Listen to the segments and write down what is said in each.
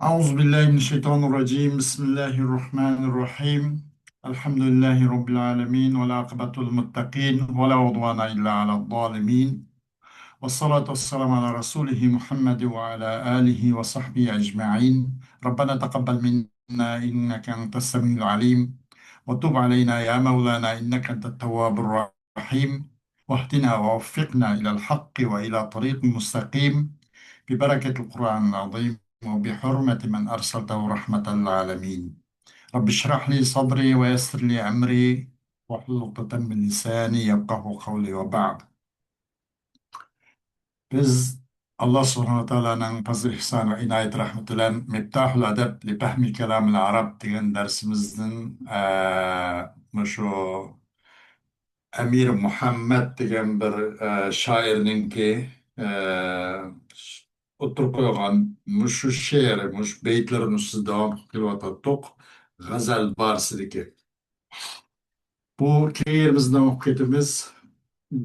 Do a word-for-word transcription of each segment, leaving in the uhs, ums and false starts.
أعوذ بالله من الشيطان الرجيم. بسم الله الرحمن الرحيم. الحمد لله رب العالمين، والعاقبة للمتقين، ولا عدوان إلا على الظالمين. والصلاة والسلام على رسوله محمد وعلى آله وصحبه أجمعين. ربنا تقبل منا إنك أنت السميع العليم، وتب علينا يا مولانا إنك أنت التواب الرحيم. الرحيم، واهدنا ووفقنا إلى الحق وإلى طريق مستقيم، ببركة القرآن العظيم وبحرمة من أرسلته رحمة للعالمين. رب اشرح لي صدري ويسر لي أمري واحلل عقدة من لساني يفقهوا قولي وبعد. بىز ئاللا سۇبھانەھۇ ۋە تائالانىڭ پەزلى ئېھسانى ۋە ئىنايەت رەھمىتى بىلەن مىپتاھۇل ئەدەب لىفەھمى كالامىل ئەرەب دېگەن دەرسىمىزدىن، ئە، مۇشۇ ئەمىر مۇھەممەد دېگەن بىر، ئە، شائىرنىڭكى، ئە، ئوتتۇرىغا قويغان مۇشۇ شېئىرى، مۇشۇ بەيتلىرىنى ئۈستىدە داۋام قىلىپ كېلىۋاتاتتۇق. غەزەل بارىسىدىكى. بۇ كېيىنىمىزنى ئوقۇپ كېتىمىز.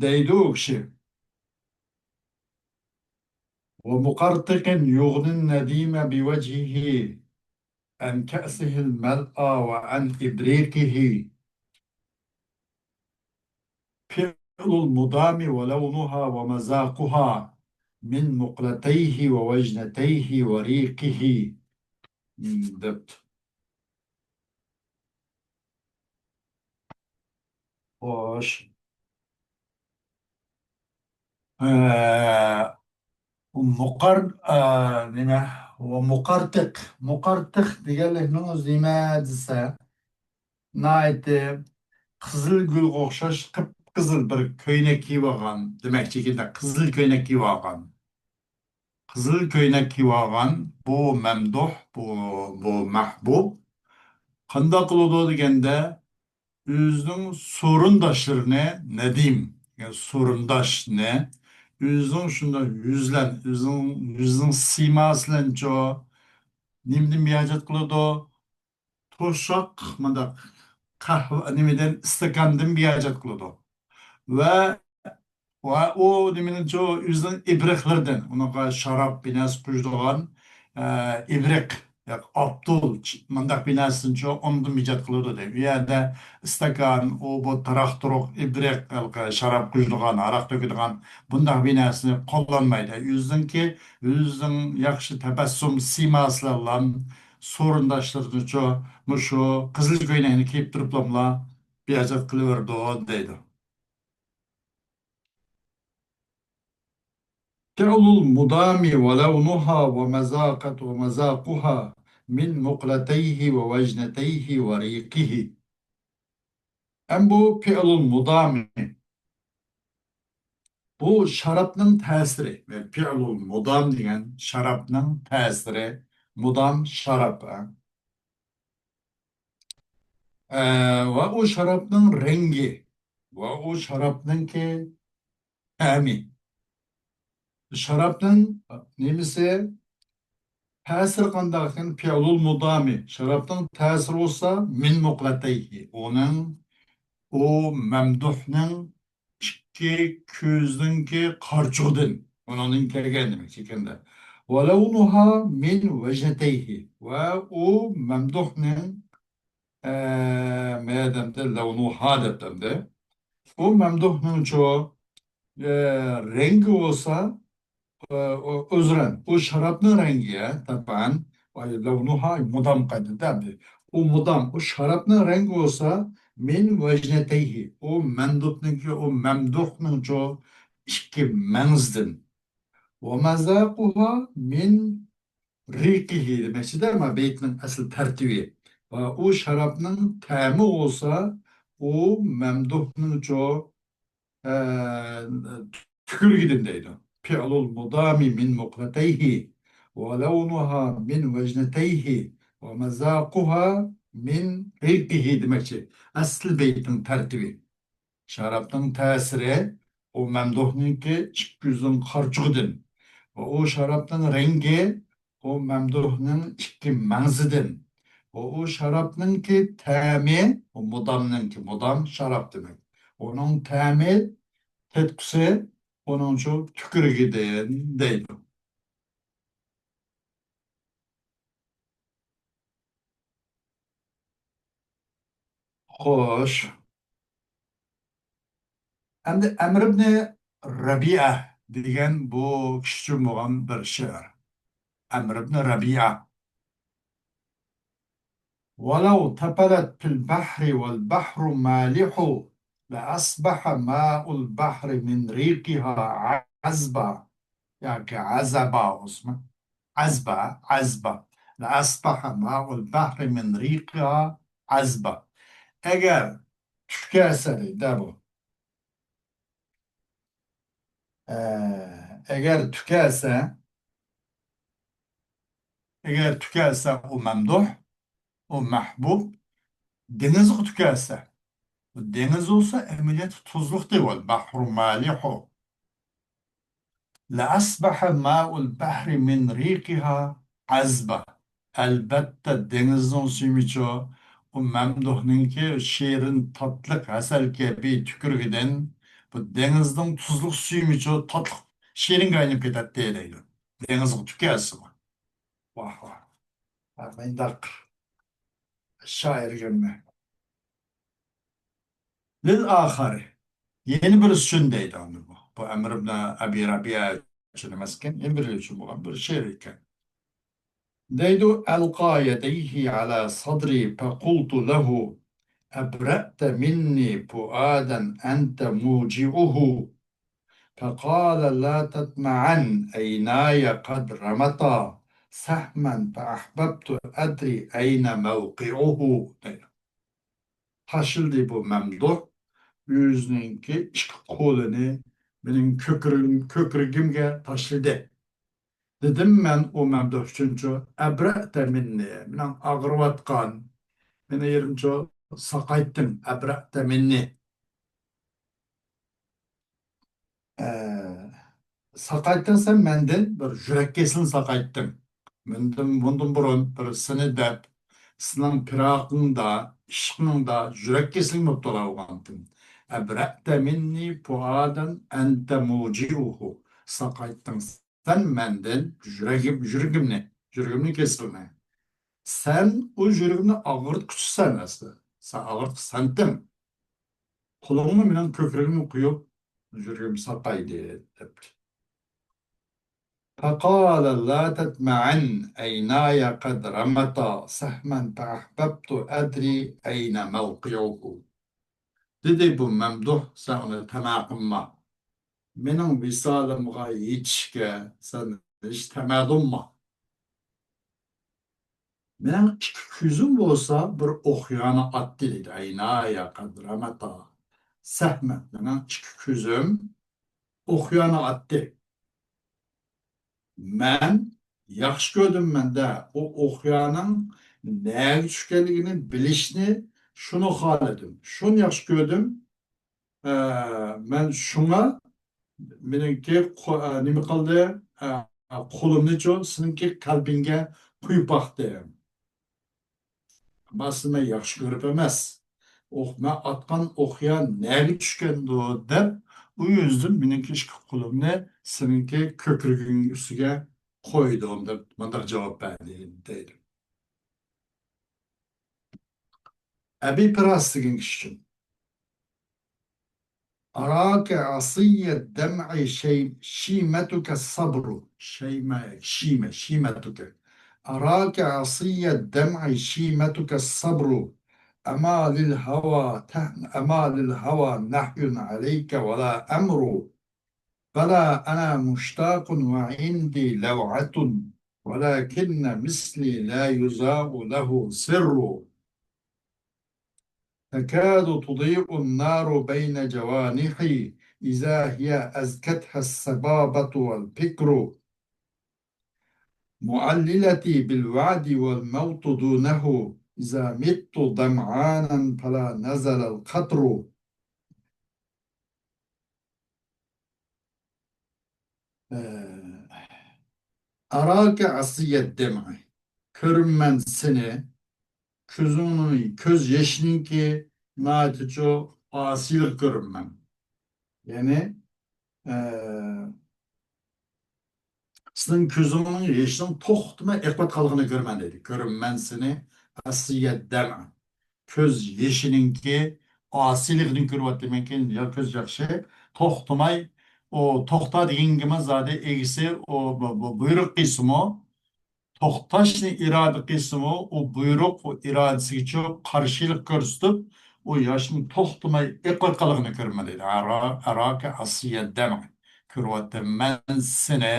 دەيدۇ ئۇ كىشى. ومقرطق يغني النديم بوجهه عن كأسه الملأى وعن إبريقه. فعل المدام ولونها ومذاقها من مقلتيه ووجنتيه وريقه. دەپتۇ. خوش. ئە، مۇقار-، ئە، نېمە؟ مۇقارتىق. مۇقارتىق دېگەنلىكنىڭ ئۆزى نېمە دېسە، ناھايىتى قىزىل گۈلگە ئوخشاش قىپقىزىل بىر كۆينەك كىيىۋالغان دېمەكچى ئىكەن-دە، قىزىل كۆينەك كىيىۋالغان. قىزىل كۆينەك كىيىۋالغان بۇ مەمدۇھ، بۇ، بۇ مەھبۇب قانداق قىلىدۇ دېگەندە، ئۆزىنىڭ سورۇنداشلىرىنى، نەدىم، يەنى سورۇنداشنى، ئۆزىنىڭ شۇنداق يۈزلەن، ئۆزىنىڭ يۈزىنىڭ سىيماسىلەنچۇ نېمىدىن بىھاجەت قىلىدۇ؟ توشاق، مۇنداق قەھۋە، نېمىدىن، ئىستاكاندىن بىھاجەت قىلىدۇ. ۋە، ۋە ئۇ نېمىنىڭچۇ، ئۆزىنىڭ ئىبرىقلىرىدىن، ئۇنىڭغا شاراب بىنەسى قۇيىدىغان، ئە، ئىبرىق، ياكى ئاپتول، چ-، مۇنداق بىنەسىنىچۇ ئۇنىڭدىن بىھاجەت قىلىدۇ دەيدۇ. ئۇ يەردە ئىستاكان، ئۇ، بۇ، تاراق-تۇرۇق، ئىبرىق، ھېلىقى شاراب قۇيىدىغان، ھاراق تۆكىدىغان بۇنداق بىنەسىنى قوللانمايدۇ. ئۆزىنىڭكى، ئۆزىنىڭ ياخشى تەبەسسۇم سىيماسى بىلەن سورۇنداشلىرىنىچۇ مۇشۇ قىزىل كۆينەكنى كىيىپ تۇرۇپلاملا بىھاجەت قىلىۋېرىدۇ دەيدۇ. فعل المدام ولونها ومذاقة، ومذاقها من مقلتيه ووجنتيه وريقه. ئەم بۇ فعل المدام. بۇ شارابنىڭ تەسىرى. فعل المدام دېگەن شارابنىڭ تەسىرى. مۇدام شاراب، ھە. ئە، ۋە ئۇ شارابنىڭ رەڭگى. ۋە ئۇ شارابنىڭكى تەمى. شارابنىڭ نېمىسى؟ تەسىرى قانداق ئىكەن؟ فعل المدام. شارابنىڭ تەسىرى بولسا، من مقلتيه. ئۇنىڭ، ئۇ مەمدۇھنىڭ ئىككى كۆزىنىڭكى قارىچۇقىدىن، ئۇنىڭدىن كەلگەن دېمەكچى ئىكەندە. ولونها من وجنتيه. ۋە ئۇ مەمدۇھنىڭ، ئە، مەدەمدە لونها دەپتەمدە. ئۇ مەمدۇھنىڭچۇ، ئە، رەڭگى بولسا، ئۆزرەن، ئۇ شارابنىڭ رەڭگى، تەبەن، ۋە لونها مۇدام قايتىدى. ئۇ مۇدام، ئۇ شارابنىڭ رەڭگى بولسا، من وجنتيه، ئۇ مەمدۇھنىڭكى، ئۇ مەمدۇھنىڭچۇ ئىككى مەڭزىدىن. ومذاقها من ريقه دېمەكچىدە، ما بەيتنىڭ ئەسلى تەرتىپى. ۋە ئۇ شارابنىڭ تەمى بولسا، ئۇ مەمدۇھنىڭچۇ ئە، تۈكۈرۈكىدىن دەيدۇ. فعل المدام من مقلتيه ولونها من وجنتيه ومذاقها من ريقه دېمەكچى. ئەسلى بەيتنىڭ تەرتىپى. شارابنىڭ تەسىرى، ئۇ مەمدۇھنىڭكى ئىككى كۆزىنىڭ قارىچۇقىدىن. ۋە ئۇ شارابنىڭ رەڭگى، ئۇ مەمدۇھنىڭ ئىككى مەڭزىدىن. ئۇ، ئۇ شارابنىڭكى تەمى، ئۇ مۇدامنىڭكى، مۇدام شاراب دېمەك. ئۇنىڭ تەمى، تەتقۇسى، ئۇنىڭچۇ تۈكۈرۈكىدىن دەيدۇ. خوش. ئەمدى ئەمر ئىبنى رەبىئە دېگەن بۇ كىشى ئۈچۈن بولغان بىر شېئىر. ئەمر ئىبنى رەبىئە. ولو تفلت في البحر والبحر مالح لأصبح ماء البحر من ريقها عذبا. ياكى عزبا بولسىمۇ. عذبا، عذبا. لأصبح ماء البحر من ريقها عذبا. ئەگەر تۈكەلسە دەيدۇ بۇ. ئە، ئەگەر تۈكەلسە، ئەگەر تۈكەلسە ئۇ مەمدۇھ، ئۇ مەھبۇب دېڭىزغا تۈكەلسە، بۇ دېڭىز بولسا ئەمەلىيەتتە تۇزلۇق دەيدۇ، البحر مالح. لأصبح ماء البحر من ريقها عذبا. ئەلبەتتە، دېڭىزنىڭ سۈيىمۇچۇ، ئۇ مەمدۇھنىڭكى شېرىن تاتلىق ھەسەل كەبى تۈكۈرۈكىدىن، بۇ دېڭىزنىڭ تۇزلۇق سۈيىمۇچۇ تاتلىق شېرىنگە ئايلىنىپ كېتەتتى دەيدۇ. دېڭىزغا تۈكەلسىمۇ. ۋاھ، ۋاھ. ھە، مۇنداق شائىرگىمۇ. لىل ئاخارى. يەنە بىرسى ئۈچۈن دەيدۇ ئەمدى بۇ. بۇ ئەمر ئىبن ئەبى رەبىئە ئۈچۈن ئەمەسكەن، يەنە بىرى ئۈچۈن بولغان بىر شېئىر ئىكەن. دەيدۇ، ألقى يديه على صدري فقلت له، أبرأت مني فؤادا أنت موجعه. فقال، لا تطمعن، عيناي قد رمتا سهما فأحببت أدري أين موقعه. دەيدۇ. تاشلىدى بۇ مەمدۇھ ئۆزىنىڭكى ئىككى قولىنى مېنىڭ كۆكرىكىم، كۆكرىكىمگە تاشلىدى. دېدىم مەن ئۇ مەمدۇھ ئۈچۈنچۇ، أبرأت مني، مېنىڭ ئاغرىۋاتقان، مېنىڭ يېرىمچۇ ساقايتتىڭ، أبرأت مني. ئە، ساقايتتىڭ سەن مەندىن، بىر يۈرەك كېسىلىنى ساقايتتىڭ. مۇندىن، مۇندىن بۇرۇن بىر سېنى دەپ، سېنىڭ پىراقىڭدا، ئىشقىڭدا يۈرەك كېسىلىگە مۇپتىلا بولغانتىم. أبرأت مني فؤادا أنت موجعه. ساقايتتىڭ سەن مەندىن يۈرەكىم، يۈرىكىمنى، يۈرىكىمنى كېسىلنى. سەن ئۇ يۈرىكىمنى ئاغرىتقۇچىسەن ئەسلى. سەن ئاغرىتقۇچى سەنتىڭ. قولۇڭنى مېنىڭ كۆكرىكىمگە قويۇپ، يۈرىكىم ساقايدى، دەپتۇ. فقال، لا تطمعن، عيناي قد رمتا سهما فأحببت أدري أين موقعه. دېدى بۇ مەمدۇھ، سەن ئۇنى تەمە قىلما. مېنىڭ ۋىسالىمغا يېتىشكە سەن ھېچ تەمە قىلما. مېنىڭ ئىككى كۆزۈم بولسا بىر ئوقيانى ئاتتى دەيدۇ. عيناي قد رمتا سهما. مېنىڭ ئىككى كۆزۈم ئوقيانى ئاتتى. مەن ياخشى كۆردۈم مەندە. ئۇ ئوقيانىڭ نەگە چۈشكەنلىكىنى بىلىشنى شۇنى خالىدىم. شۇنى ياخشى كۆردۈم. ئە، مەن شۇڭا مېنىڭكى قو-، ئە، نېمە قىلدى؟ ئە، قولۇمنىچۇ سېنىڭكى قەلبىڭگە قويۇپ باقتىم. ئەمما سېنى مەن ياخشى كۆرۈپ ئەمەس، ئوق، مەن ئاتقان ئوقيا نەگە چۈشكەندۇ دەپ، ئۇ يۈزدىن مېنىڭكى ئىككى قولۇمنى سېنىڭكى كۆكرىكىڭ ئۈستىگە قويدۇم دەپ مۇنداق جاۋاب بەردى دەيدۇ. ئەبى پىراس دېگەن كىشى ئۈچۈن. أراك عصي الدمع شي-، شيمتك الصبر. شيمة، شيمة، شيمتك. أراك عصي الدمع شيمتك الصبر. أما للهوى ته-، أما للهوى نهي عليك ولا أمر. بلى أنا مشتاق وعندي لوعة، ولكن مثلي لا يذاع له سر. تكاد تضيء النار بين جوانحي إذا هي أزكتها الصبابة والفكر. معللتي بالوعد والموت دونه إذا مت ظمعانا فلا نزل القطر. ئە، أراك عصي الدمع. كۆرىمەن سېنى، كۆزۈڭنىڭ، كۆز يېشىنىڭكى ناھايىتىچۇ ئاسىيلىق كۆرىمەن. يەنى، ئە، سېنىڭ كۆزۈڭنىڭ يېشىنىڭ توختىماي ئېقىۋاتقانلىقىنى كۆرىمەن دەيدۇ. كۆرىمەن سېنى، عصي الدمع. كۆز يېشىنىڭكى ئاسىيلىقىنى كۆرۈۋاتىمەنكىن، يا كۆز ياخشى توختىماي، ئۇ توختا دېگەنگىمۇ زادى ئىگىسى، ئۇ بۇ، بۇ بۇيرۇق قىلسىمۇ، توختاشنى ئىرادە قىلسىمۇ، ئۇ بۇيرۇق، ئۇ ئىرادىسىگىچۇ قارشىلىق كۆرسىتىپ، ئۇ ياشنى توختىماي ئېقىۋاتقانلىقىنى كۆرىمەن دەيدۇ. ئەرا-، ئەراكە ئاسىيەدە، كۆرۈۋاتىمەن سېنى،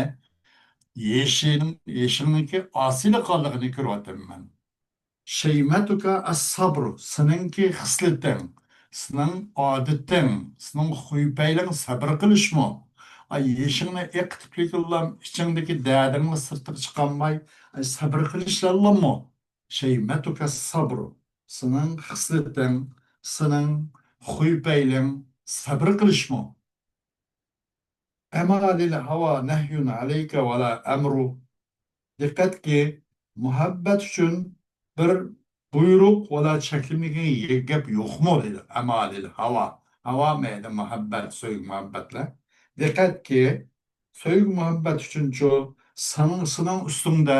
يېشىڭ-، يېشىڭنىڭكى ئاسىيلىقانلىقىنى كۆرۈۋاتىمەن. شيمتك الصبر، سېنىڭكى خىسلىتىڭ، سېنىڭ ئادىتىڭ، سېنىڭ خۇيپەيلىڭ سەبرى قىلىشمۇ؟ ئاي، يېشىڭنى ئېقىتىپلىكىنلا ئىچىڭدىكى دەردىڭنى سىرتقا چىقارماي، ئاي، سەبرى قىلىشلاللامۇ؟ شيمتك الصبر، سېنىڭ خىسلىتىڭ، سېنىڭ خۇيپەيلىڭ سەبرى قىلىشمۇ؟ أما للهوى نهي عليك ولا أمر. دىققەتكى، مۇھەببەت ئۈچۈن بىر بۇيرۇق ۋەلا چەكلىمىگەن گەپ يوقمۇ دەيدۇ. أما للهوى. ھاۋا مەيلى مۇھەببەت، سۆيگۈ مۇھەببەتلەر. دىققەتكى، سۆيگۈ مۇھەببەت ئۈچۈنچۇ سېنىڭ، سېنىڭ ئۈستۈڭدە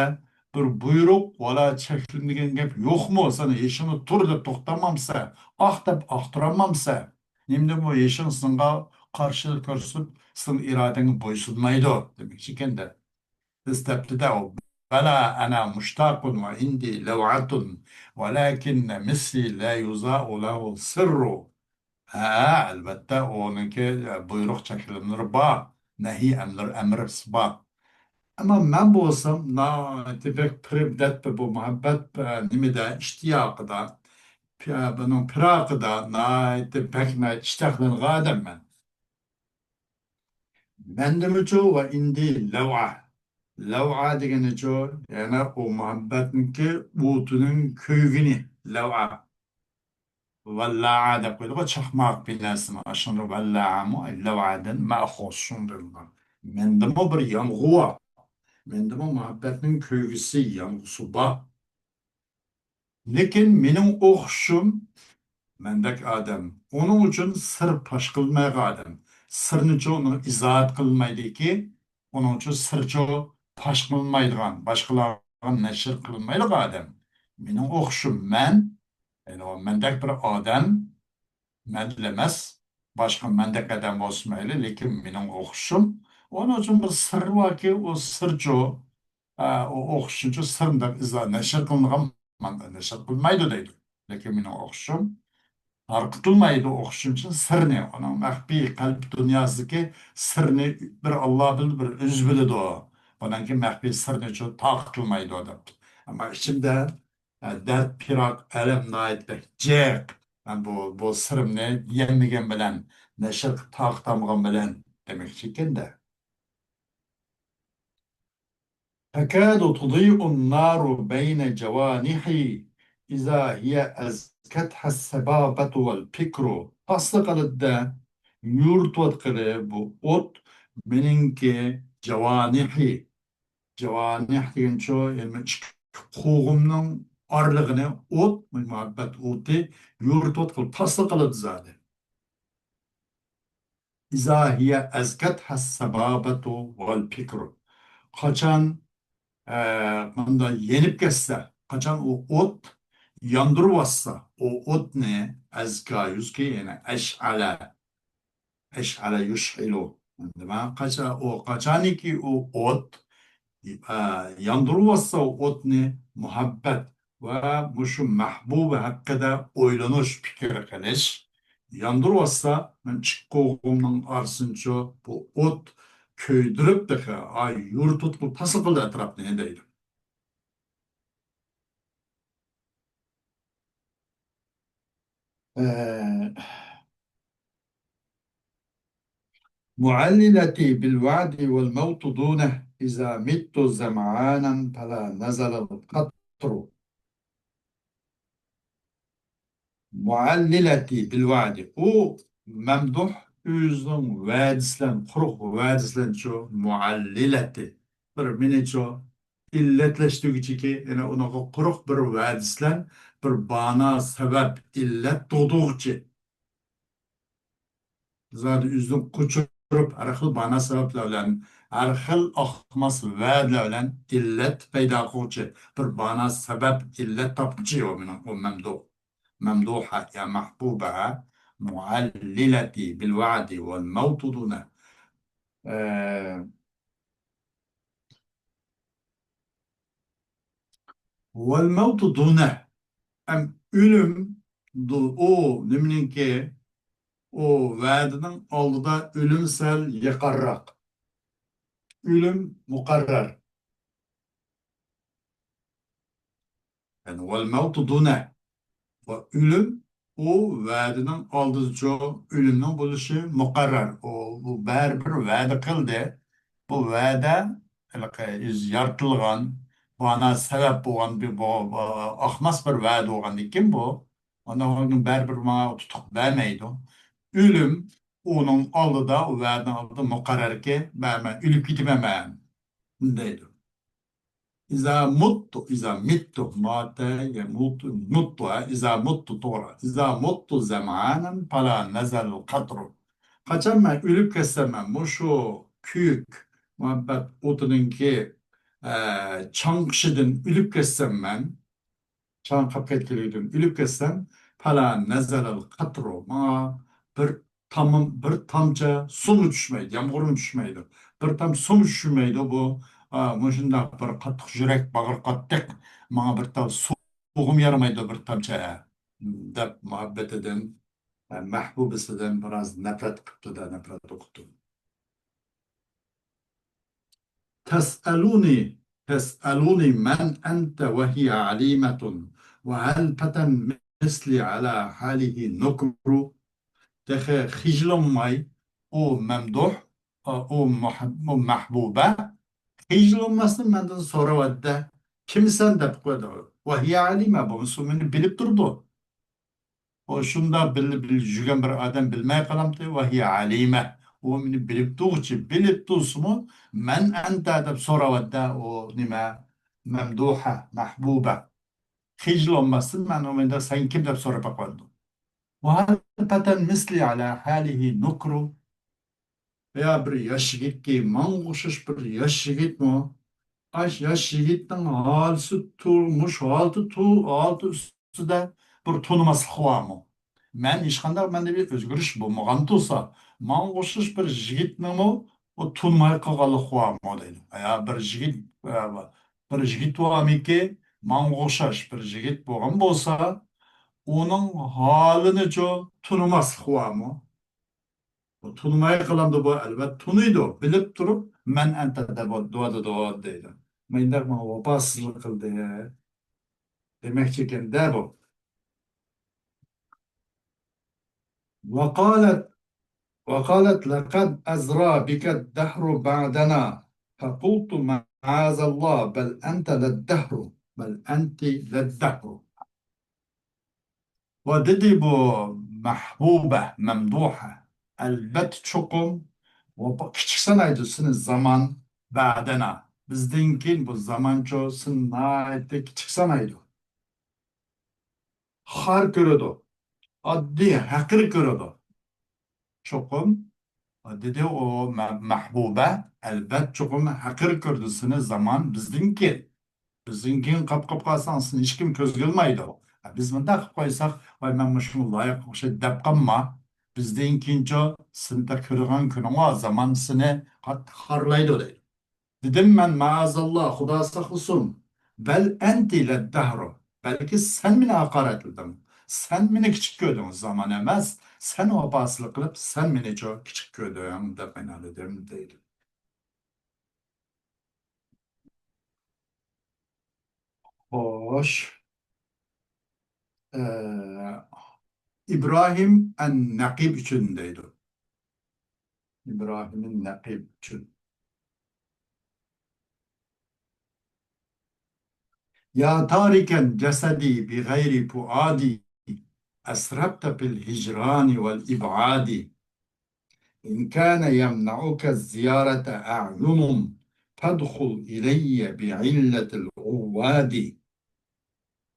بىر بۇيرۇق ۋەلا چەكلىمىگەن گەپ يوقمۇ؟ سەن يېشىڭدا تۇر دەپ توختامامسە، ئاق دەپ ئاقتۇرامامسە؟ نېمىدىن بۇ يېشىڭ سېنىڭغا قارشىلىق كۆرسىتىپ، سېنىڭ ئىرادەڭگە بويسۇنمايدۇ دېمەكچى ئىكەن-دە. بىز دەپتىدە ئۇ، بەلا ئەنا مۇشتاقۇن ۋە ئىندى لەۋئەتۇن ۋەلەكىننە مىسلى لا يۇزائۇ لەھۇ سىررۇ. ھە، ئەلۋەتتە، ئۇنىڭكى بۇيرۇق چەكلىمىلىرى بار، نەھى ئەملىرى، ئەمرى بار. ئەمما مەن بولسام ناھايىتى بەك پىر-، دەتتە بۇ مۇھەببەت، ئە، نېمىدە، ئىشتىياقىدا، پى-، بۇنىڭ پىراقىدا ناھايىتى بەكمۇ ئىشتىياقلانغان ئادەممەن. مەندىمۇچۇ ۋە ئىندى لەۋئە. لەۋئە دېگىنىچۇ، يەنە ئۇ مۇھەببەتنىڭكى ئوتىنىڭ كۆيگىنى، لەۋئە. ۋەللەئە دەپ قويدۇغۇ، چاقماق بىناسىنى. ئاشۇنداق ۋەللەئەمۇ لەۋئەدىن مەخۇس، شۇنداق. مەندىمۇ بىر يانغۇ بار. مەندىمۇ مۇھەببەتنىڭ كۆيگۈسى، يانغۇسى بار. لېكىن مېنىڭ ئوخشىشىم مەندەك ئادەم. ئۇنىڭ ئۈچۈن سىر پاش قىلمايدىغان ئادەم. سىرنىچۇ ئۇنىڭ ئىزاھات قىلمايدىكى، ئۇنىڭ ئۈچۈن سىرچۇ پاش قىلمايدىغان، باشقىلارغا نەشر قىلمايدىغان ئادەم. مېنىڭ ئوخشىشىم مەن، يەنى ئۇ مەندەك بىر ئادەم، مەن ئەمەس، باشقا مەندەك ئادەم بولسا مەيلى، لېكىن مېنىڭ ئوخشىشىم. ئۇنىڭ ئۈچۈن بىر سىر باركى، ئۇ سىرچۇ، ئە، ئۇ ئوخشىشىمچۇ سىرنى ئىزا-، نەشر قىلىنغان مانا نەشر قىلمايدۇ دەيدۇ. لېكىن مېنىڭ ئوخشىشىم تارقىتىلمايدۇ ئوخشىشىمچۇ سىرنى. ئۇنىڭ مەخپىي قەلب دۇنياسىدىكى سىرنى بىر ئاللا بىلىدۇ، بىر ئۆزى بىلىدۇ. ئۇنىڭكى مەخپىي سىرنىچۇ تارقىتىلمايدۇ دەپتۇ. ئەمما ئىچىمدە، ئە، دەرد، پىراق، ئەلەم ناھايىتى بەك جىق. مەن بۇ، بۇ سىرىمنى دېيەلمىگەن بىلەن، نەشر تارقىتالمىغان بىلەن دېمەكچى ئىكەن-دە. تكاد تضيء النار بين جوانحي إذا هي أزكتها الصبابة والفكر. تاسلا قالىدىدە، يورۇتۇۋاتقىلى بۇ ئوت مېنىڭكى جاۋانىھى. جاۋانىھ دېگەنچۇ، يەنى ئىككى قوغۇمنىڭ ئارىلىقىنى ئوت، مۇھەببەت ئوتى يورۇتۇۋاتقىلى، تاسلا قالىدۇ زادى. إذا هي أزكتها الصبابة والفكر. قاچان، ئە، مۇنداق يېنىپ كەتسە، قاچان ئۇ ئوت ياندۇرۇۋاتسا، ئۇ ئوتنى، ئەزكا يۇزكى، يەنى ئەشئەلە، ئەشئەلە يۇشئىلۇ. نېمە؟ قاچا-، ئۇ قاچانكى ئۇ ئوت، ئە، ياندۇرۇۋاتسا ئوتنى مۇھەببەت ۋە مۇشۇ مەھبۇبى ھەققىدە ئويلىنىش، پىكىر قىلىش ياندۇرۇۋاتسا، مەن ئىككى قوغۇمنىڭ ئارىسىنچۇ بۇ ئوت كۆيدۈرۈپ تېخى، ئاي، يورۇتۇۋاتقىلى، تاسلا قىلدى ئەتراپنى دەيدۇ. ئە، معللتي بالوعد والموت دونه، إذا مت ظمآنا فلا نزل القطر. معللتي بالوعد. ئۇ مەمدۇھ ئۆزىنىڭ ۋەدىسى بىلەن، قۇرۇق ۋەدىسى بىلەنچۇ، معللتي. بىر مېنىچۇ، ئىللەتلەشتۈرگۈچىكى، يەنى ئۇنىڭغا قۇرۇق بىر ۋەدىسى بىلەن بىر بانا، سەۋەب، ئىللەت تۇغدۇرغۇچى. زادى ئۆزىدىن قوچۇرۇپ، ھەر خىل بانا سەۋەبلەر بىلەن، ھەر خىل ئاقماس ۋەدىلەر بىلەن ئىللەت پەيدا قىلغۇچى، بىر بانا سەۋەب، ئىللەت تاپقۇچى ئۇ مېنىڭ، ئۇ مەمدۇھ. ممدوحة يا محبوبة، معللتي بالوعد والموت دونه. ئە، والموت دونه. ئەم، ئۆلۈم، دۇ-، ئۇ نېمىنىڭكى؟ ئۇ ۋەدىنىڭ ئالدىدا ئۆلۈم سەل يېقىنراق. ئۆلۈم مۇقەررەر. يەنى، والموت دونه. ۋە ئۆلۈم، ئۇ ۋەدىنىڭ ئالدىدىچۇ، ئۆلۈمنىڭ بولۇشى مۇقەررەر. ئۇ، بۇ بەرىبىر ۋەدە قىلدى. بۇ ۋەدە، ھېلىقى ئۆزى يارىتىلغان، مانا سەۋەب بولغان بىر، بۇ، بۇ ئاقماس بىر ۋەدە بولغاندىكىن بۇ، ئاندىن بەرىبىر ماڭا تۇتۇق بەرمەيدۇ. ئۆلۈم ئۇنىڭ ئالدىدا، ئۇ ۋەدىنىڭ ئالدىدا مۇقەررەركى، مەن، مەن ئۆلۈپ كېتىمەن مەن، دەيدۇ. إذا مت، إذا مت، مات يموت، مت، ھە، إذا مت، توغرا. إذا مت ظمآنا فلا نزل القطر. قاچان مەن ئۆلۈپ كەتسەم، مەن مۇشۇ كۆيۈك مۇھەببەت ئوتىنىڭكى، ئە، چاڭقىشىدىن ئۆلۈپ كەتسەم مەن، چاڭقاپ كەتكىلىدىن ئۆلۈپ كەتسەم، فلا نزل القطر، ماڭا بىر تامام، بىر تامچە سۇمۇ چۈشمەيدۇ، يامغۇرمۇ چۈشمەيدۇ. بىر تام سۇمۇ چۈشمەيدۇ بۇ، ئا، مۇشۇنداق بىر قاتتىق يۈرەك، باغرى قاتتىق، ماڭا بىر تال سۇغۇم يارىمايدۇ، بىر تامچە، دەپ مۇھەببىتىدىن، ئە، مەھبۇبىسىدىن بىراز نەپرەت قىپتۇ-دە، نەپرەت ئوقۇپتۇ. تسألني، تسألني من أنت وهي عليمة، وهل فتى مثلي على حاله نكر. تېخى خىجىللانماي، ئۇ مەمدۇھ، ئۇ مەھ-، ئۇ مەھبۇبە خىجىللانماستىن مەندىن سوراۋاتىدۇ، كىمسەن دەپ قويدى. وهي عليمة، بولمىسا مېنى بىلىپ تۇرىدۇ. ئۇ شۇنداق بىللە، بىللە يۈرگەن بىر ئادەم بىلمەي قالامتى؟ وهي عليمة. ئۇ مېنى بىلىپ تۇرغۇچى، بىلىپ تۇرسىمۇ، من أنت دەپ سوراۋاتىدۇ. ئۇ نېمە؟ مەمدۇھە، مەھبۇبە. خىجىللانماستىن مەن ئۇ مەندە سەن كىم دەپ سوراپ باقىۋاتىدۇ. وهل فتى مثلي على حاله نكر. يا بىر ياش يىگىتكى، ماڭا ئوخشاش بىر ياش يىگىتمۇ؟ ئاش ياش يىگىتنىڭ ھالىسى، تۇرمۇش ھالىتى، تۇ-، ھالىتى ئۈستىدە بىر تونۇماسلىق بارمۇ؟ مەن ھېچقانداق مەندە بىر ئۆزگىرىش بولمىغان تۇرسا، ماڭا ئوخشاش بىر يىگىتنىڭمۇ ئۇ تونۇماي قالغانلىق بارمۇ دەيدۇ. يا بىر يىگىت، بىر يىگىت بارمىكى، ماڭا ئوخشاش بىر يىگىت بولغان بولسا، ئۇنىڭ ھالىنىچۇ تونۇماسلىق بارمۇ؟ تونۇماي قالامدۇ بۇ؟ ئەلۋەتتە تونۇيدۇ. بىلىپ تۇرۇپ، من أنت دەپ دەۋاتىدۇ دەيدۇ. مۇنداق ماڭا ۋاپاسىزلىق قىلدى دېمەكچىكەن-دە بۇ. وقالت، وقالت لقد أزرى بك الدهر بعدنا، فقلت معاذ الله، بل أنت لا الدهر، بل أنت لا الدهر. ۋە دېدى بۇ مەھبۇبە، مەمدۇھە، ئەلۋەتتە چوقۇم ۋاپا-، كىچىك سانايدۇ سېنى زامان، بەدەنا، بىزدىن كېيىن بۇ زامانچۇ سېنى ناھايىتى كىچىك سانايدۇ. خار كۆرىدۇ، ئاددىي ھەقىر كۆرىدۇ. چوقۇم، دېدى ئۇ مە-، مەھبۇبە، ئەلۋەت، چوقۇم ھەقىر كۆردى سېنى زامان بىزدىن كېيىن. بىزدىن كېيىن قاپ-، قاپ قالساڭ، سېنى ھېچكىم كۆزگە ئىلمايدۇ. بىز مۇنداق قىلىپ قويساق، ۋاي، مەن مۇشۇنىڭغا لايىق ئوخشايدۇ دەپ قالما. بىزدىن كېيىنچۇ سېنى كۆرىدىغان كۈنۈڭ بار، زامان سېنى قاتتىق خارلايدۇ دەيدۇ. دېدىم مەن، مائازاللا، خۇدا ساقلىسۇن. بەل ئەنتى لەددەھرۇ. بەلكى سەن مېنى ھاقارەتلىدىڭ. سەن مېنى كىچىك كۆردۈڭ، زامان ئەمەس. سەن ۋاپاسىزلىق قىلىپ، سەن مېنىچۇ كىچىك كۆردۈڭ، دەپ مەن ئاڭلىدىم، دەيدۇ. خوش. ئە، ئىبراھىم ئەن نەقىب ئۈچۈن دەيدۇ. ئىبراھىم نەقىب ئۈچۈن. يا تاركا جسدي بغير فؤادي، أسرفت في الهجران والإبعاد. إن كان يمنعك الزيارة أعين، فادخل إلي بعلة العواد.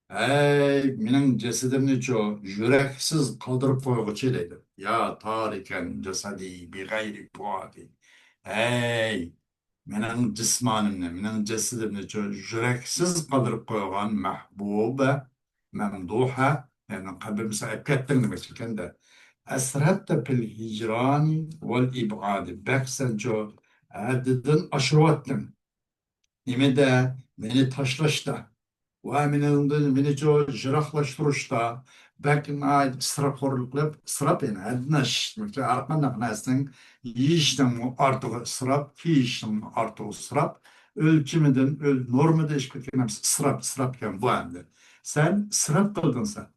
ھەي، مېنىڭ جەسىتىمنىچۇ يۈرەكسىز قالدۇرۇپ قويغۇچى دەيدۇ. يا تاركا جسدي بغير فؤادي. ھەي، مېنىڭ جىسمانىمنى، مېنىڭ جەسىتىمنىچۇ يۈرەكسىز قالدۇرۇپ قويغان مەھبۇبە، مەمدۇھە، يەنى قەبرىمىزگە ئەپ كەتتىڭ دېمەكچى ئىكەن-دە. «أسرفت في الهجران والإبعاد»، بەك سەنچۇ ھەددىدىن ئاشۇرۇۋەتتىڭ. نېمىدە؟ مېنى تاشلاشتا ۋە مېنىڭدىن، مېنىچۇ يىراقلاشتۇرۇشتا بەك ناھايىتى ئىسراپخورلۇق قىلىپ، ئىسراپ يەنى ھەددىدىن ئاشىش دېمەكچى. ھەر قانداق نەرسىنىڭ يېيىشنىڭمۇ ئارتۇقى ئىسراپ، كىيىشنىڭمۇ ئارتۇقى ئىسراپ، ئۆلچىمىدىن، ئۆل-، نورمىدا ئېشىپ كەتكەن نەرسە ئىسراپ، ئىسراپ ئىكەن بۇ ئەمدى. سەن ئىسراپ قىلدىڭ سەن.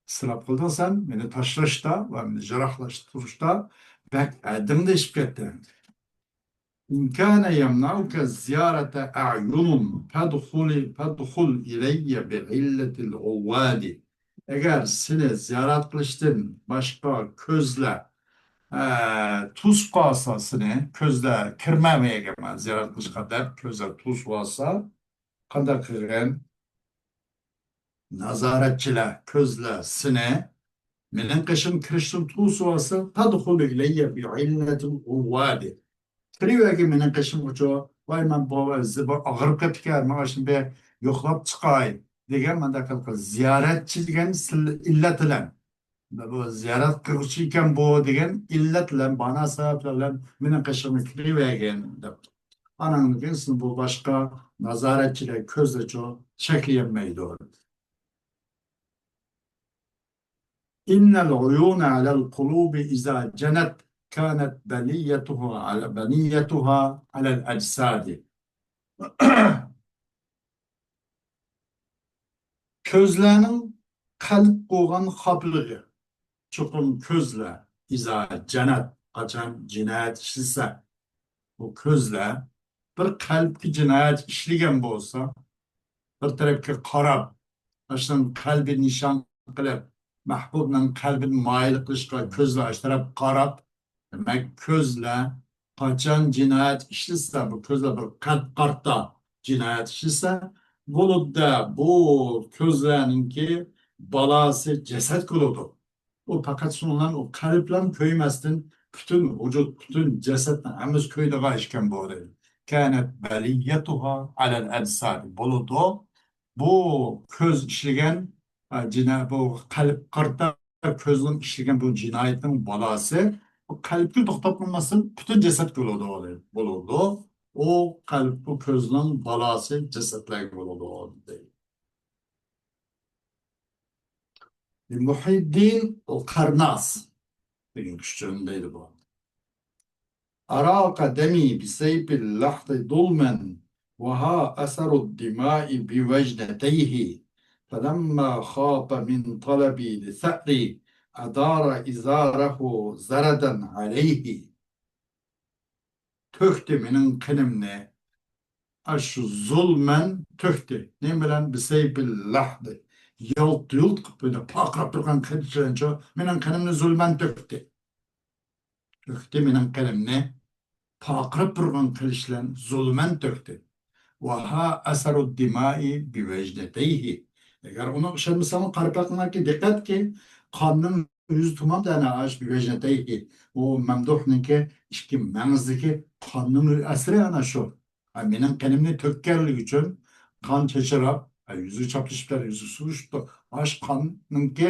ئىسراپ قىلدىڭ سەن، مېنى تاشلاشتا ۋە مېنى يىراقلاشتۇرۇشتا بەك ھەددىڭدىن ئېشىپ كەتتىڭ. «إن كان يمنعك زيارة أعين فادخل، فادخل إلي بعلة العواد.» ئەگەر سېنى زىيارەت قىلىشتىن باشقا كۆزلەر، ئە، توسۇپ قالسا سېنى، كۆزلەر كىرمەمەيگەن زىيارەت قىلىشقا دەپ كۆزلەر توسۇپ قالسا، قانداق قىلغان؟ نازارەتچىلەر، كۆزلەر سېنى مېنىڭ قېشىمغا كىرىشتىن توسۇۋالسا، «فادخل إلي بعلة العواد.» كىرىۋەرگىن مېنىڭ قېشىمغىچۇ. ۋاي، مەن بۇ بىر ئاغرىپ قېپتىكەن، ماڭا شۇنى بىر يوقلاپ چىقاي دېگەن مانداق قىلىپ، زىيارەتچى دېگەن سىل-، ئىللەت بىلەن، بۇ زىيارەت قىلغۇچى ئىكەن بۇ دېگەن ئىللەت بىلەن، بانا سەۋەبلەر بىلەن مېنىڭ قېشىمغا كىرىۋەرگىن دەپ. ئاناندىن كېيىن سىزنى بۇ باشقا نازارەتچىلەر كۆزلىرىچۇ چەكلىيەلمەيدۇ. «إن العيون على القلوب إذا جنت كانت بنيتها على، بنيتها على الأجساد.» كۆزلەرنىڭ قەلب قوغان خاپىلىقى. چوقۇم كۆزلەر، «إذا جنت»، قاچان جىنايەت ئىشلىسە، بۇ كۆزلەر بىر قەلبكە جىنايەت ئىشلىگەن بولسا، بىر تەرەپكە قاراپ، ئاشۇنىڭ قەلبىنى نىشان قىلىپ، مەھبۇبنىڭ قەلبىنى مايىل قىلىشقا كۆزلەر ئاشۇ تەرەپ قاراپ، دېمەك، كۆزلەر قاچان جىنايەت ئىشلىسە، بۇ كۆزلەر بىر قەلب قارتا جىنايەت ئىشلىسە، بولىدۇ-دە، بۇ كۆزلەرنىڭكى بالاسى جەسەت بولىدۇ. ئۇ پەقەت شۇنىڭ بىلەن، ئۇ قەلبلەرمۇ كۆيمەستىن، پۈتۈن ۋۇجۇد، پۈتۈن جەسەتنىڭ ھەممىسى كۆيىدىغان ئىكەن بۇ، دەيدۇ. كانت بليتها على الأجساد. بولىدۇ، بۇ كۆز ئىشلىگەن، ئە، جىنا-، بۇ قەلب قارتا كۆزنىڭ ئىشلىگەن بۇ جىنايىتىنىڭ بالاسى، بۇ قەلبكە توختاپ قالماستىن، پۈتۈن جەسەتكە بولىدۇ، بولىدۇ. ئۇ قەلب، بۇ كۆزنىڭ بالاسى جەسەتلەرگە بولىدۇ، دەيدۇ. مۇھىددىن قەرناس دېگەن كىشى دەيدۇ بۇ. أراق دمي بسيف اللحد ظلما وها أثر الدماء بوجنتيه، فلما خاف من طلبي لثأري أدار إزاره زردا عليه. تۆكتى مېنىڭ قېنىمنى، ئاشۇ زۇلمەن تۆكتى. نېمە بىلەن؟ بسيف اللحد. يالت-يۇلت قىلىپ، بۇنداق پارقىراپ تۇرغان قىلىچ بىلەنچۇ مېنىڭ قېنىمنى زۇلمەن تۆكتى. تۆكتى مېنىڭ قېنىمنى، پارقىراپ تۇرغان قىلىچ بىلەن زۇلمەن تۆكتى. وها أثر الدماء بوجنتيه. ئەگەر ئۇنىڭغا ئىشەنمىسەڭلار، قارىپاقلاڭكى، دىققەتكى، قاننىڭ يۈزى تۇماندۇ ئەنە ئاشۇ بوجنتيه. ئۇ مەمدۇھنىڭكى ئىككى مەڭزىدىكى قاننىڭ ئەسىرى ئەنە شۇ. ھە، مېنىڭ قېنىمنى تۆككەنلىكى ئۈچۈن قان چېچىراپ، ھە، يۈزىگە چاپلىشىپتۇ، يۈزى سۈرۈشۈپتۇ. ئاشۇ قاننىڭكى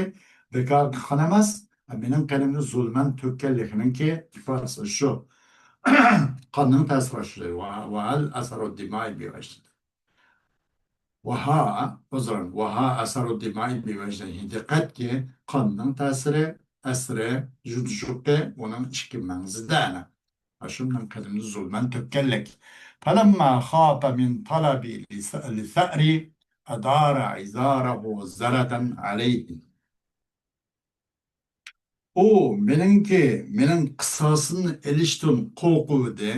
بىكارغا قان ئەمەس، ھە، مېنىڭ قېنىمنى زۇلمەن تۆككەنلىكىنىڭكى ئىپادىسى شۇ. قاننىڭ تەسىرى شۇ. ۋە، ۋە ھەل ئەسەرۇ دىمائى بىۋەجدى. ۋەھا، ئۆزرەن، ۋەھا ئەسەرۇ دىمائى بىۋەجدىھى. دىققەتكى، قاننىڭ تەسىرى، ئەسىرى، يۇتۇشۇقى ئۇنىڭ ئىككى مەڭزىدە ئەنە. ئاشۇ مېنىڭ قېنىمنى زۇلمەن تۆككەنلىك. فلما خاف من طلبي لثأري أدار إزاره زردا عليه. ئۇ مېنىڭكى، مېنىڭ قىساسىمنى ئېلىشتىن قورقۇۋىدى.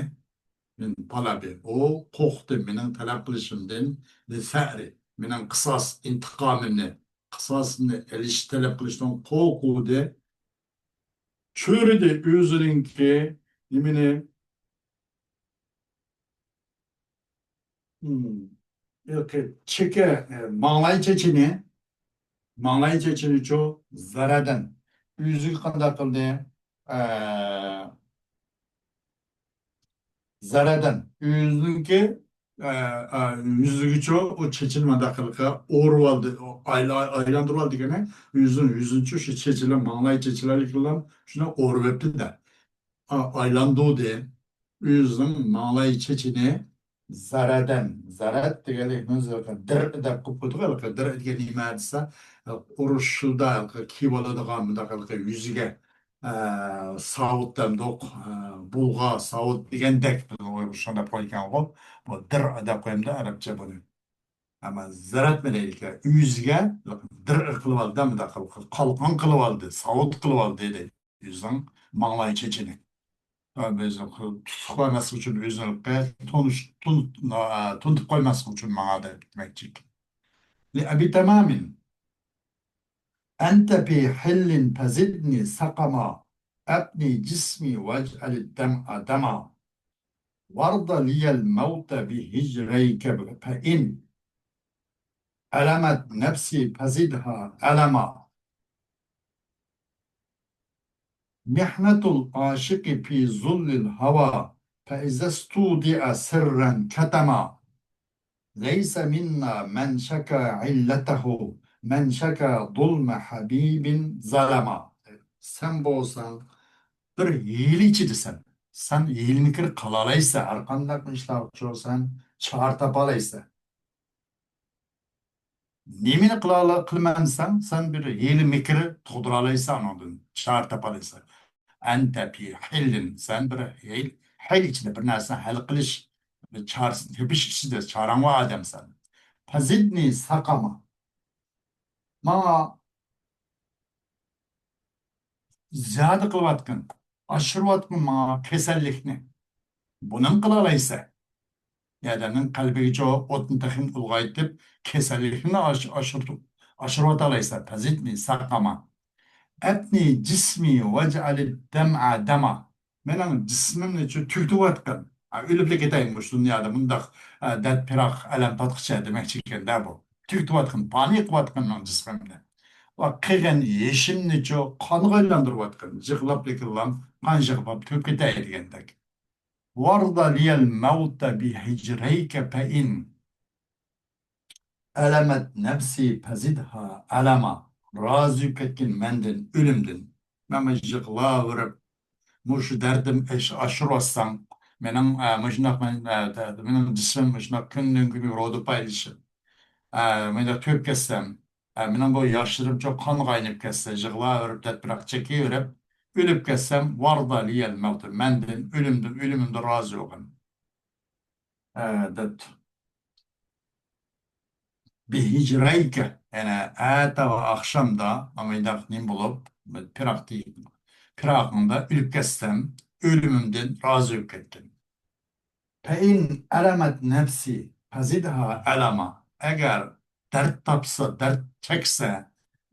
من طلبي، ئۇ قورقتى مېنىڭ تەلەپ قىلىشىمدىن، لثأري، مېنىڭ قىساس ئىنتىقامىمنى، قىساسىمنى ئېلىش، تەلەپ قىلىشتىن قورقۇۋىدى. چۆرىدى ئۆزىنىڭكى نېمىنى، ھىم، ھېلىقى چېكە، ئە، ماڭلاي چېچىنى، ماڭلاي چېچىنىچۇ، زەرەدەن، ئۆزىگە قانداق قىلدى؟ ئە، زەرەدەن، ئۆزىنىڭكى ئە، ئە، يۈزىگىچۇ ئۇ چېچىنى مۇنداق قىلىپ ئورۇۋالدى، ئايلا-، ئايلاندۇرۇۋالدى دېگەنى، يۈزىنى، يۈزىنىچۇ شۇ چېچىلەر، ماڭلاي چېچىلەرلىكلەر شۇنى ئورۇۋەتتى-دە. ئا-، ئايلاندۇردى. ئۆزىنىڭ ماڭلاي چېچىنى زەرەدەن، زەرەد دېگەنلىك دىر دەپ قويۇپ قويدۇق. ھېلىقى دىر دېگەن نېمە دېسە، ئۇرۇشۇشىدا ھېلىقى كىيىۋالىدىغان مۇنداق ھېلىقى يۈزىگە، ئە، ساۋۇت دەمدۇق، ئە، بۇلغا ساۋۇت دېگەندەك بىزنىڭ ئۇيغۇرچە شۇنداق قويغانغۇ. بۇ دىر دەپ قويامدۇ ئەرەبچە بۇنى. ئەمما زەرەد مەنەيلىكى ئۆزىگە دىر قىلىۋالدى، مۇنداق قىلىپ قالقان قىلىۋالدى، ساۋۇت قىلىۋالدى دەيدۇ. يۈزنىڭ ماڭلاي چېچىنى. ۋە بىز تۇتۇپ قويماسلىق ئۈچۈن ئۆزىنى تونۇش-، تون-، تونۇتۇپ قويماسلىق ئۈچۈن ماڭا دەپ دېمەكچى. لأبي تمام، أنت في حل فزدني سقما، أبني جسمي واجعل الدمع دما، وارض لي الموت بهجريك فإن ألمت نفسي فزدها ألما، محنة العاشق في ظل الهوى فإذا استودع سرا كتما، ليس منا من شكا علته، من شكا ظلم حبيب ظلما. سەن بولساڭ بىر ھىيلە ئىچىدىسەن. سەن ھىيلە-مىكىر قىلالايسەن، ھەرقانداق ئىشلارغىچۇ سەن چارە تاپالايسەن. نېمىنى قىلالا-، قىلىمەن دېسەڭ، سەن بىر ھىيلە-مىكىر تۇغدۇرالايسەن، ئۇنىڭدىن چارە تاپالايسەن. أنت في حل، سەن بىر ھىيل-، ھەل ئىچىدە بىر نەرسىنى ھەل قىلىش، بىر چارىسىنى تېپىش ئىچىدە چارەڭ بار ئادەمسەن. فزدني سقما، ماڭا زىيادە قىلىۋاتقىن، ئاشۇرۇۋاتقىن ماڭا كېسەللىكنى. بۇنىمۇ قىلالايسەن. ئادەمنىڭ قەلبىگىچۇ ئوتنى تېخىمۇ ئۇلغايتىپ، كېسەللىكنى ئاش-، ئاشۇرتۇپ، ئاشۇرۇۋاتالايسەن. فزدني سقما. أبني جسمي واجعل الدمع دما. مېنىڭ جىسمىمنىچۇ تۈگىتىۋاتقىن. ھە، ئۆلۈپلا كېتەي مۇشۇ دۇنيادا، مۇنداق، ھە، دەرد، پىراق، ئەلەم تارتقۇچە دېمەكچى ئىكەن-دە بۇ. تۈگىتىۋاتقىن، پانىي قىلىۋاتقىن مېنىڭ جىسمىمنى. ۋە قىلغان يېشىمنىچۇ قانغا ئايلاندۇرۇۋاتقىن. يىغلاپلا يىغلاپ، قان يىغلاپ تۈگەپ كېتەي دېگەندەك. وارض لي الموت بهجريك فإن ألمت نفسي فزدها ألما. رازى بولۇپ كەتكىن مەندىن، ئۆلۈمدىن. مەن مۇشۇ يىغلاۋېرىپ، مۇشۇ دەردىم ئاش-، ئاشۇرۇۋاتساڭ، مېنىڭ، ئە، مۇشۇنداق مەن، ئە، دە-، مېنىڭ جىسمىم مۇشۇنداق كۈندىن-كۈنگە رودىپايلىشىپ، ئە، مەن دە تۆپ كەتسەم، ئە، مېنىڭ بۇ ياشلىرىمچۇ قانغا ئايلىنىپ كەتسە، يىغلاۋېرىپ، دەرد-پىراق چېكىۋېرىپ، ئۆلۈپ كەتسەم، وارض لي الموت، مەندىن ئۆلۈمدىن، ئۆلۈمۈمدىن رازى بولغىن. ئە، دەپتۇ. بهجريك، يەنى ئەتە ۋە ئاخشامدا مانداق نېمە بولۇپ، پىراق، پىراقىڭدا ئۆلۈپ كەتسەم، ئۆلۈمۈمدىن رازى بولۇپ كەتكىن. فإن ألمت نفسي فزدها ألما. ئەگەر دەرد تاپسا، دەرد چەكسە،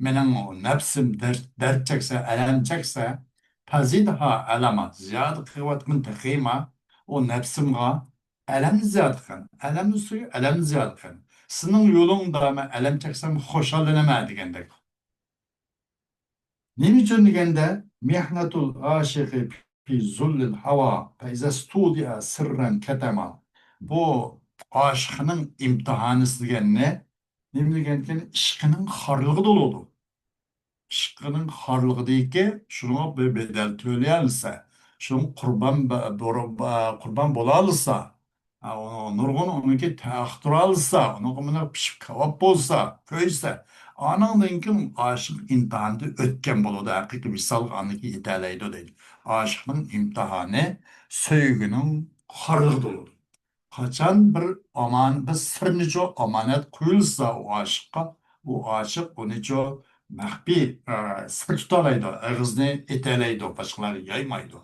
مېنىڭ ئۇ نەپسىم دەرد، دەرد چەكسە، ئەلەم چەكسە، فزدها ألما، زىيادە قىلىۋاتقىن تېخىمۇ ئۇ نەپسىمغا ئەلەم زىيادە قىلغىن، ئەلەمنىڭ ئۈستىگە ئەلەم زىيادە قىلغىن. سېنىڭ يولۇڭدا مەن ئەلەم چەكسەم خۇشاللىنىمەن دېگەندەك. نېمە ئۈچۈن دېگەندە، محنة العاشق في ظل الهوى فإذا استودع سرا كتما. بۇ ئاشىقنىڭ ئىمتىھانى دېگەننى نېمە دېگەنكىن، ئىشقىنىڭ خارلىقىدا بولىدۇ. ئىشقىنىڭ خارلىقىدىكى شۇنىڭغا بىر بەدەل تۆلىيەلىسە، شۇنىڭغا قۇربان بە-، بۇر-، بە-، قۇربان بولالىسا، ھە، ئۇنىڭ نۇرغۇن ئۇنىڭكى تەختۇرالىسا، ئۇنىڭغا مۇنداق پىشىپ كاۋاپ بولسا، كۆيسە، ئانىڭدىن كېيىن ئاشىق ئىمتىھاندىن ئۆتكەن بولىدۇ، ھەقىقىي ۋىسالغا ئاندىن كېيىن يېتەلەيدۇ دەيدۇ. ئاشىقنىڭ ئىمتىھانى سۆيگۈنىڭ خارلىقىدا بولىدۇ. قاچان بىر ئامان-، بىر سىرنىچۇ ئامانەت قويۇلسا ئۇ ئاشىققا، ئۇ ئاشىق ئۇنىچۇ مەخپىي، ئە، سىر تۇتالايدۇ، ئېغىزنى ئېتەلەيدۇ، باشقىلارغا يايمايدۇ.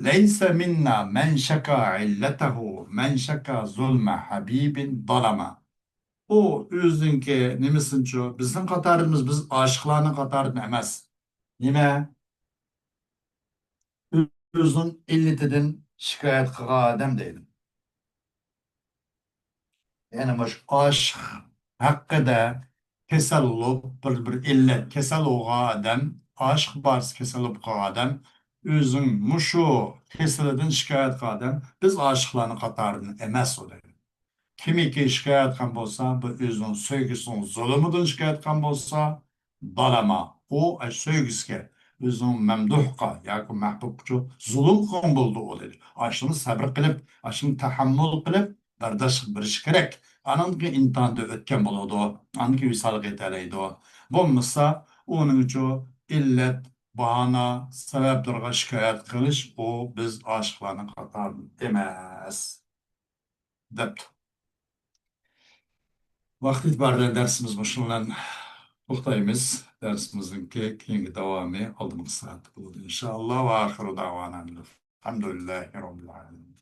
ليس منا من شكا علته، من شكا ظلم حبيب ظلما. ئۇ ئۆزىنىڭكى نېمىسىنىچۇ، بىزنىڭ قاتارىمىز، بىز ئاشىقلارنىڭ قاتارىدىن ئەمەس. نېمە؟ ئۆزىنىڭ ئىللىتىدىن شىكايەت قىلغان ئادەم دەيدۇ. يەنى مۇشۇ ئاشىق ھەققىدە كېسەل بولۇپ، بىر، بىر ئىللەت، كېسەل بولغان ئادەم، ئاشىق بارسا كېسەل بولۇپ قالغان ئادەم، ئۆزىنىڭ مۇشۇ كېسىلىدىن شىكايەت قىلغان ئادەم، بىز ئاشىقلارنىڭ قاتارىدىن ئەمەس ئۇ دەيدۇ. كىمكى شىكايەت قىلغان بولسا، بۇ ئۆزىنىڭ سۆيگۈسىنىڭ زۇلۇمىدىن شىكايەت قىلغان بولسا، بالىما، ئۇ ئاشۇ سۆيگۈسىگە، ئۆزىنىڭ مەمدۇھقا ياكى مەھبۇبقىچۇ زۇلۇم قىلغان بولىدۇ ئۇ دېدى. ئاشۇنى سەبرى قىلىپ، ئاشۇنى تەھەممۇل قىلىپ، بەرداشلىق بېرىشى كېرەك. ئانىڭدىن كېيىن ئىمتىھاندىن ئۆتكەن بولىدۇ. ئاندىن كېيىن ۋىسالغا يېتەلەيدۇ. بولمىسا، ئۇنىڭچۇ ئىللەت، باھانە، سەۋەبلەرگە شىكايەت قىلىش، ئۇ بىز ئاشىقلارنىڭ قاتارىدىن ئەمەس، دەپتۇ. ۋاقىت ئېتىبارى بىلەن دەرسىمىز مۇشۇنىڭ بىلەن توختايمىز. دەرسىمىزنىڭكى كېيىنكى داۋامى ئالدىنقى سائەتتە بولىدۇ، ئىنشائاللا. ۋە ئاخىرۇ داۋانا ئەلھەمدۇلىللاھى رەببىل ئالەمىن.